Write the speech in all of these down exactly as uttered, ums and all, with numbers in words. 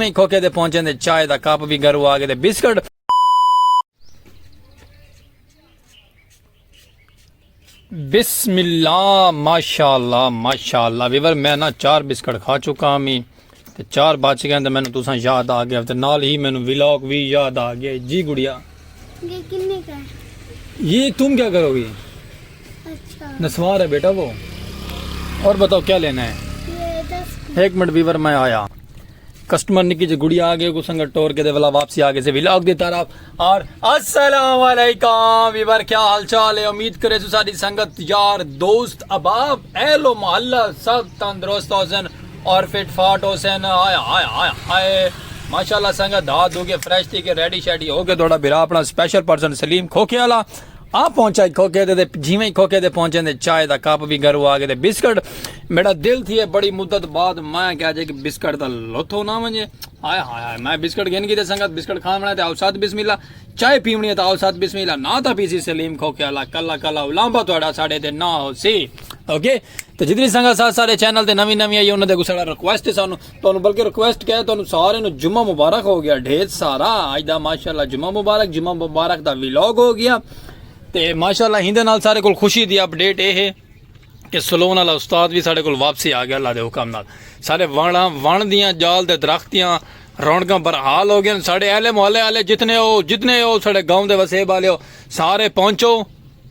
کھوکھے تے پہنچے تے چائے دا کپ وی گھروں آ ڳئے تے بسکٹ۔ بسم اللہ، ماشاءاللہ، ماشاءاللہ۔ ویور، میں نا چار بسکٹ کھا چکا ہاں می، تے چار بچ ڳئے تے مینوں تساں یاد آ ڳئے تے نال ہی مینوں ولاگ وی یاد آ ڳئے۔ جی گڑیا۔ یہ کتنے کا ہے؟ یہ تم کیا کرو گی؟ اچھا۔ نسوار ہے بیٹا وہ۔ اور بتاؤ کیا لینا ہے؟ یہ دس۔ ایک منٹ ویور، میں آیا۔ کسٹمر نکی جی گڑی آ ڳئے، کو سنگت ٹور کے دے ولا واپسی آ ڳئے سے ولاگ دی طرف۔ اور السلام علیکم ویور، کیا حال چال ہے؟ امید کرے سو ساری سنگت، یار، دوست، احباب، اہل و محلہ سب تندرست ہوسن اور فٹ فاٹ ہوسن۔ آئے، آئے، آئے، آئے۔ ماشاءاللہ سنگت، ہاتھ دھو کے فریش تھی کے ریڈی شیڈی ہو کے تھوڑا بھرا اپنا اسپیشل پرسن سلیم کھوکھے والا آ پہنچا کھوکھے تے، تے جیویں کھوکھے تے پہنچے تے چائے دا کپ وی گھروں آ ڳئے تے بسکٹ۔ میرا دل تھی ہے بڑی مدت بعد میں کہا جائے کہ بسکٹ دا لطف نہ ونجے۔ ہائے ہائے ہائے، میں بسکٹ گھن کی تے سنگت بسکٹ کھاوݨا تے آؤ ساتھ بسم اللہ، چائے پیوݨی ہے تے آؤ ساتھ بسم اللہ، نہ تاں پیسی سلیم کھوکھے والا، کلا کلا الانبا تہاݙا ساݙے تے نہ ہوسی۔ اوکے، تے جتنی سنگت ساتھ سارے چینل تے نویں نویں آئی انہاں دے اڳوں ساݙا ریکویسٹ ہے سانوں، تہانوں بلکہ ریکویسٹ کیا ہے، تہانوں سارے نوں جمعہ مبارک ہو ڳیا ڈھیر سارا۔ اڄ دا ماشاءاللہ جمعہ مبارک، جمعہ مبارک دا ولاگ ہو ڳیا۔ تے ماشاءاللہ ایندے نال سارے کول خوشی دی اپڈیٹ اے ہے کہ سلون والا استاد وی ساݙے کول واپسی آ ڳیا اللہ دے حکم نال۔ سارے وݨاں، وݨ دیاں جال تے درخت دیاں رونقاں برحال ہو ڳئین۔ ساݙے اہل محلے والے جتنے ہو، جتنے ہو ساݙے گاؤں دے وسیب والے ہو، سارے پہنچو۔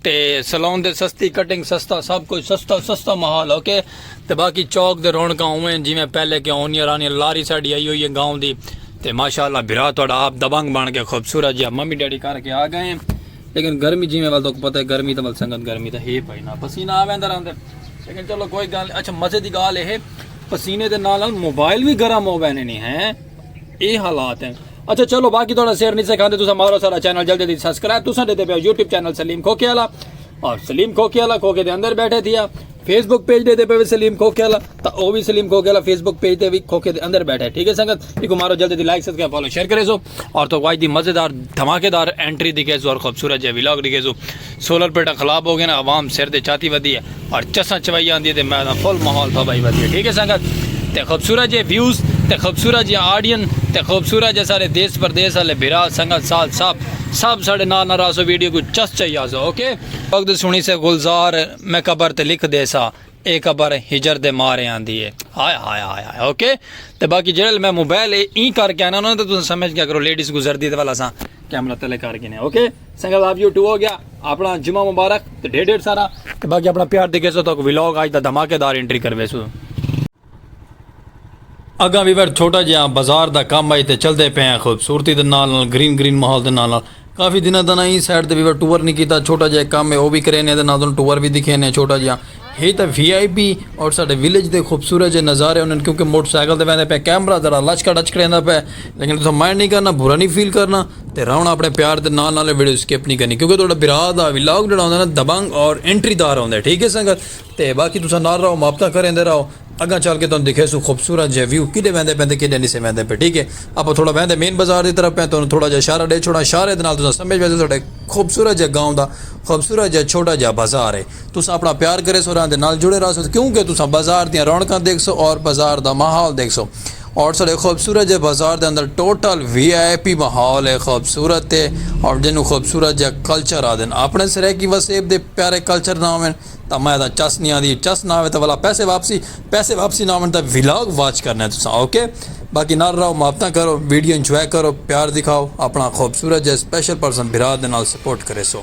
تے سلون دے سستی کٹنگ، سستا سب کچھ، سستا، سستا ماحول، اوکے۔ تے باقی چوک دے رونقاں اونویں جیویں پہلے کے ہونیاں رہنیاں، لاری ساݙی آئی ہوئی ہے گاؤں دی۔ تے ماشاءاللہ بھرا تہاݙا آپ دبنگ بݨ کے خوبصورت جیہا ممی ڈیڈی کر کے آ ڳئے ہیں۔ لیکن گرمی جیویں ول تہاکوں پتہ ہے، گرمی تاں ول سنگت گرمی تاں ہے پئی نا، پسینہ آ ویندا رہندے۔ لیکن چلو کوئی ڳالھ نہیں۔ اچھا، مزے دی ڳالھ اے ہے، پسینے دے نال نال موبائل وی گرم ہو ویندے نہیں ہیں۔ اے حالات ہیں۔ اچھا چلو، باقی تہاݙا سر نہیں سکھاندے، تساں مارو ساݙا چینل جلدی جلدی سبسکرائب۔ تساں ݙیہدے پئے ہو یوٹیوب چینل سلیم کھوکھے والا، اور سلیم کھوکھے والا کھوکھے دے اندر بیٹھے تھیا، فیس بک پیج ݙیہدے پئے ہو سلیم کھوکھے والا، تاں او وی سلیم کھوکھے والا فیس بک پیج تے وی کھوکھے دے اندر بیٹھے، ٹھیک ہے سنگت؟ ایکوں مارو جلدی جلدی لائک، سبسکرائب، فالو، شیئر کریسو، اور تہاکوں اڄ دی مزیدار دھماکے دار انٹری ݙکھیسوں اور خوبصورت جیہا ولاگ ݙکھیسوں۔ سولر پلیٹاں خراب ہو ڳئین، عوام سر تے چاتی ودی ہے اور چساں چوائی آندی ہے تے میں تاں فل ماحول تباہی ودی ہے، ٹھیک ہے سنگت؟ تے خوبصورت جے ویوز تے خوبصورت جے آڈینس تے خوبصورت جے سارے دیس پردیس والے بھرا سنگت ساتھ سب، سب ساݙے نال نال رہسو، ویڈیو کوں چس چائی آسو، اوکے؟ وقت سݨیسے گلزار میں قبر تے لکھ ݙیساں، اے قبر ہجر دے مارے آندی ہے۔ ہائے ہائے ہائے ہائے، اوکے؟ تے باقی جیڑھے میں موبائل اے ایں کر کے آنا نا، تے تساں سمجھ گیا کرو، لیڈیز گزردی تے والا ساں کیمرہ تلے کر گھنے، اوکے؟ سنگت، لو یو ٹو ہو ڳیا۔ اپݨا جمعہ مبارک تے ڈھیر ڈھیر سارا۔ تے باقی اپݨا پیار ݙکھیسو، تہاکوں ولاگ اڄ دا دھماکے دار انٹری کرویسوں۔ اڳاں ویور چھوٹا جیہا بازار دا کم آئی تے چلدے پئے ہیں خوبصورتی دے نال نال، گرین گرین ماحول دے نال نال۔ کافی دناں دا نا ایں سائیڈ تے ویور ٹور نہیں کیتا، چھوٹا جیہا کم ہے، او وی کرینے تے نال تہاکوں ٹور وی ݙکھینے چھوٹا جیہا۔ ہے تاں وی آئی پی اور ساݙے ولیج دے خوبصورت جے نظارے ہوندن، کیونکہ موٹر سائیکل تے ویندے پئے، کیمرہ ذرا لچکا ڈچکڑیندا پئے، لیکن تساں مائنڈ نہیں کرنا، برا نہیں فیل کرنا، تے رہوݨا اپݨے پیار دے نال نال، ویڈیو سکپ نہیں کرنی، کیونکہ تہاݙا بھرا دا ولاگ جیڑھا ہوندا نا، دبنگ اور انٹری دار ہوندا ہے، ٹھیک ہے سنگت؟ تے باقی تساں نال رہو، محبتاں کریندے رہو۔ اڳاں چل کے تہاکوں ݙکھیسوں خوبصورت جے ویو کݙے ویندے پئے تے کݙے نہیں سے ویندے پئے، ٹھیک ہے؟ آپاں تھوڑا ویندے مین بازار دی طرف پئے، تہاکوں تھوڑا جیہا اشارہ ݙے چھوڑاں، اشارے دے نال تساں سمجھ ویسو ساݙے خوبصورت جے گاؤں دا خوبصورت جیہا چھوٹا جیہا بازار ہے۔ تساں اپݨا پیار کریسو، راہ دے نال جڑے رہسو، کیونکہ تساں بازار دیاں رونقاں ݙیکھسو اور بازار دا ماحول ݙیکھسو۔ اور ساݙے خوبصورت جے بازار دے اندر ٹوٹل وی آئی پی ماحول ہے، خوبصورت ہے، اور جنوں خوبصورت جے کلچر آہدن۔ اپݨے سرائیکی وسیب دے پیارے کلچر نہ ہوون تاں میں تاں چس نہیں آندی، چس نہ ہوے تاں ولا پیسے واپسی، پیسے واپسی نہ ہوون تاں ولاگ واچ کرنا ہے تساں، اوکے؟ باقی نال رہو، محبتاں کرو، ویڈیو انجوائے کرو، پیار ݙکھاؤ، اپݨا خوبصورت جے اسپیشل پرسن بھرا دے نال سپورٹ کریسو۔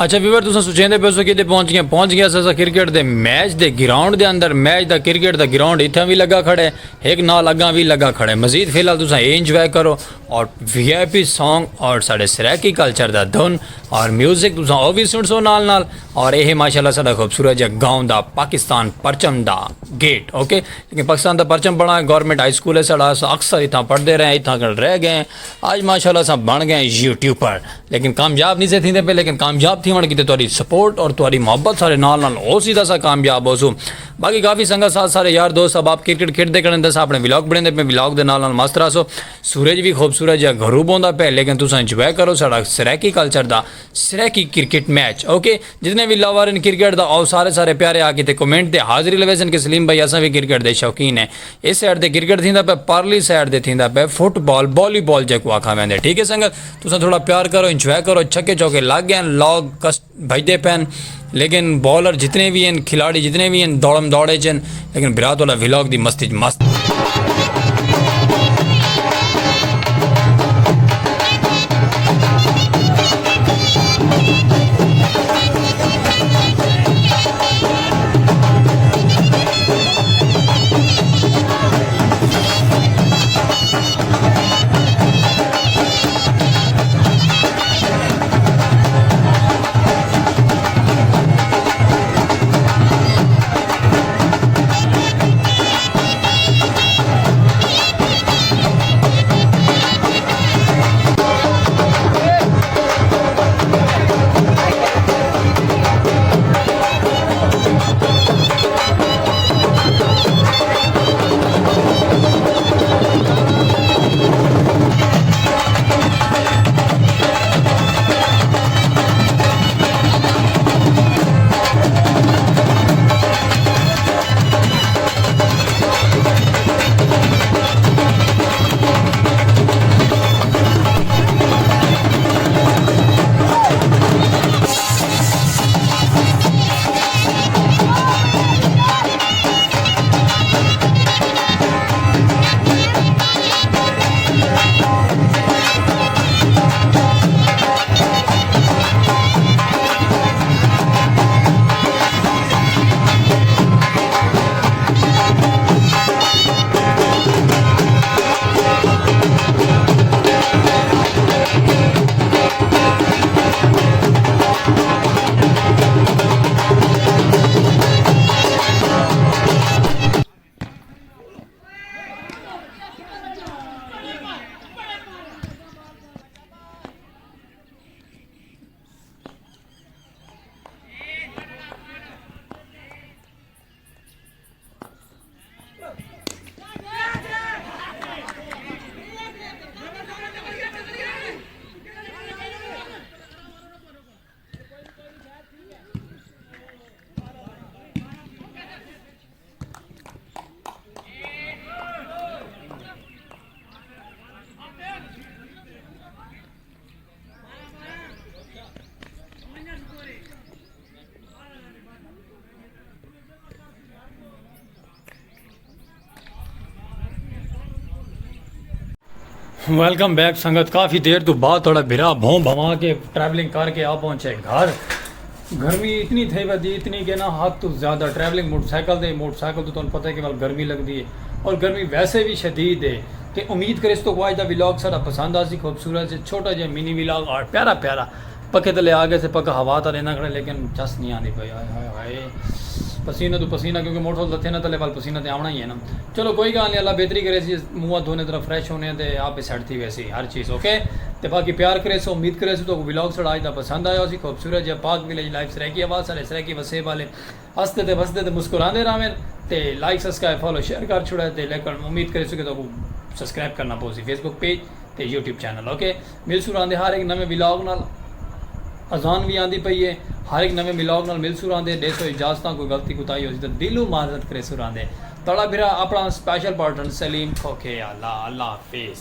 اچھا ویور، تساں سوچیندے پئے سو کدھر پہنچ گئے؟ پہنچ گیا اساں کرکٹ دے میچ دے گراؤنڈ دے اندر۔ میچ دا کرکٹ دا گراؤنڈ اتھاں وی لگا کھڑے، ہک نال اگاں وی لگا کھڑے۔ مزید فی الحال تساں اے انجوائے کرو، اور وی آئی پی سانگ اور ساڈے سرائیکی کلچر دا دھن اور میوزک تساں او وی سنسو نال نال۔ اور اے ہے ماشاءاللہ ساڈا خوبصورت جا گاؤں دا پاکستان پرچم دا گیٹ، اوکے؟ لیکن پاکستان دا پرچم بݨا ہے، گورنمنٹ ہائی سکول ہے ساڈا، اساں اکثر اتھاں پڑھدے رہے ہیں، اتھاں کن رہ گئے ہیں۔ اج ماشاءاللہ اساں بݨ گئے ہیں یوٹیوبر۔ لیکن کامیاب نہیں سے تھیندے پئے، لیکن کامیاب تھیوݨ کیتے تہاݙی سپورٹ اور تہاݙی محبت سارے نال نال ہوسی تاں اساں کامیاب ہوسوں۔ باقی کافی سنگت ساتھ، سارے یار دوست احباب کرکٹ کھیڈدے کھڑن تے اساں اپنے ولاگ بݨیندے پئے، ولاگ دے نال نال مست رہسو۔ سورج وی خوبصورت جیہا غروب ہوندا پئے، لیکن تساں انجوائے کرو ساڈا سرائیکی کلچر دا سرائیکی کرکٹ میچ، اوکے؟ جتنے وی لور ہن کرکٹ دا، او سارے سارے پیارے آ کے تے کمنٹ تے حاضری لویسن کہ سلیم بھائی اساں وی کرکٹ دے شوقین ہیں۔ اس سائیڈ تے کرکٹ تھیندا پئے، پارلی سائیڈ تے تھیندا پئے فٹ بال، والی بال جیکوں آکھا ویندے، ٹھیک ہے سنگت؟ تساں تھوڑا پیار کرو، انجوائے کرو، چھکے چوکے لگ گئے، لوگ کس بھجدے پئن، لیکن بالر جتنے وی ہن، کھلاڑی جتنے وی ہن، دوڑم دوڑ اچ ہن، لیکن برات والا ولاگ دی مستی اچ مست۔ ویلکم بیک سنگت، کافی دیر تو بعد تھوڑا بھرا بھوں بھوا کے ٹریولنگ کر کے آ پہنچے گھر۔ گرمی اتنی تھئی ودی، اتنی کہ نا حد تو زیادہ۔ ٹریولنگ موٹر سائیکل دے، موٹر سائیکل تو تہاݙوں پتہ ہے کہ ول گرمی لڳدی ہے، اور گرمی ویسے بھی شدید ہے۔ تے امید کریسوں تہاݙوں اڄ دا ولاگ ساݙا پسند آسی، خوبصورت جے چھوٹا جے منی ولاگ اور پیارا پیارا۔ پکھے تلے آ ڳئے سے، پکھا ہوا تاں ݙیندا کھڑے، لیکن چس نہیں آندی پئی۔ ہائے ہائے ہائے، پسینہ تو پسینہ، کیونکہ موٹر سائیکل لتھے نا تلے ول پسینہ تے آوݨا ہی ہے نا۔ چلو کوئی ڳالھ نہیں، اللہ بہتری کریسی، منہ ہتھ دھونے، ذرا فریش ہونے تے آپ ہی سیٹ تھی ویسی ہر چیز، اوکے؟ تے باقی پیار کریسو، امید کریسوں تہاݙوں ولاگ ساݙا اڄ دا پسند آیا ہوسی۔ خوبصورت جے پاک ولیج لائف سرائیکی آواز، سارے سرائیکی وسیب والے ہسدے تے وسدے تے مسکراندے رہون۔ تے لائک، سبسکرائب، فالو، شیئر کر چھوڑے تے، لیکن امید کریسوں کہ تہاݙوں سبسکرائب کرݨا پوسی فیس بک پیج تے یوٹیوب چینل، اوکے؟ ملسوں راہندے ہر ہک نویں ولاگ نال۔ اذان وی آندی پئی ہے، ہر ہک نویں ولاگ نال ملسوں راہندے۔ ݙیسو اجازتاں، کوئی غلطی کوتاہی ہوسی تاں دلوں معذرت کریسوں راہندے۔ تہاݙا بھرا اپݨا سپیشل پارٹنر سلیم کھوکھے آلا۔ اللہ حافظ۔